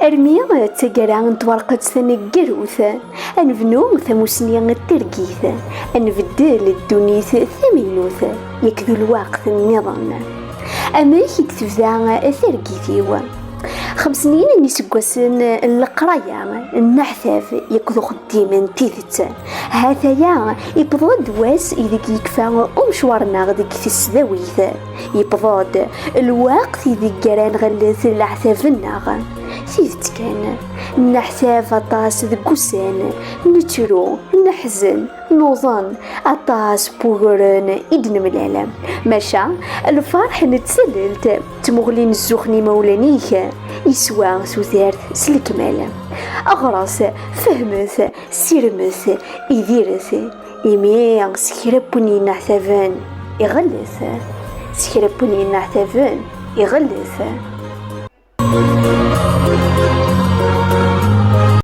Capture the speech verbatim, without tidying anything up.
Armi d taggara n twerqet taneggarut, ad nebnu tamusni n targit, ad nbeddel ddunit tamaynut, yak d lweqt nniḍen. Amek i d-tebda targit-iw? Xemsnin n yiseggasen n leqraya, n leɛtab, yak d uxeddim n tidet. Ha-t-aya, iwweḍ-d wass ideg yekfa umecwar-nneɣ deg tesdawit. Iwweḍ-d lweqt ideg ara nɣellet leɛtab-nneɣ. Tidet kan, neḥtab aṭas deg ussan, nettru, neḥzen, nuḍen, aṭas n wuguren i d-nemlal. Maca, lferḥ n tsellelt, tmuɣli n zzux n imawlan-ik, yeswa tudert s lekmal. Ɣret, fehmet, sirmet, idiret, imi s kra n win yenneɛtaben, iɣellet. S kra n win yenneɛtaben, iɣellet.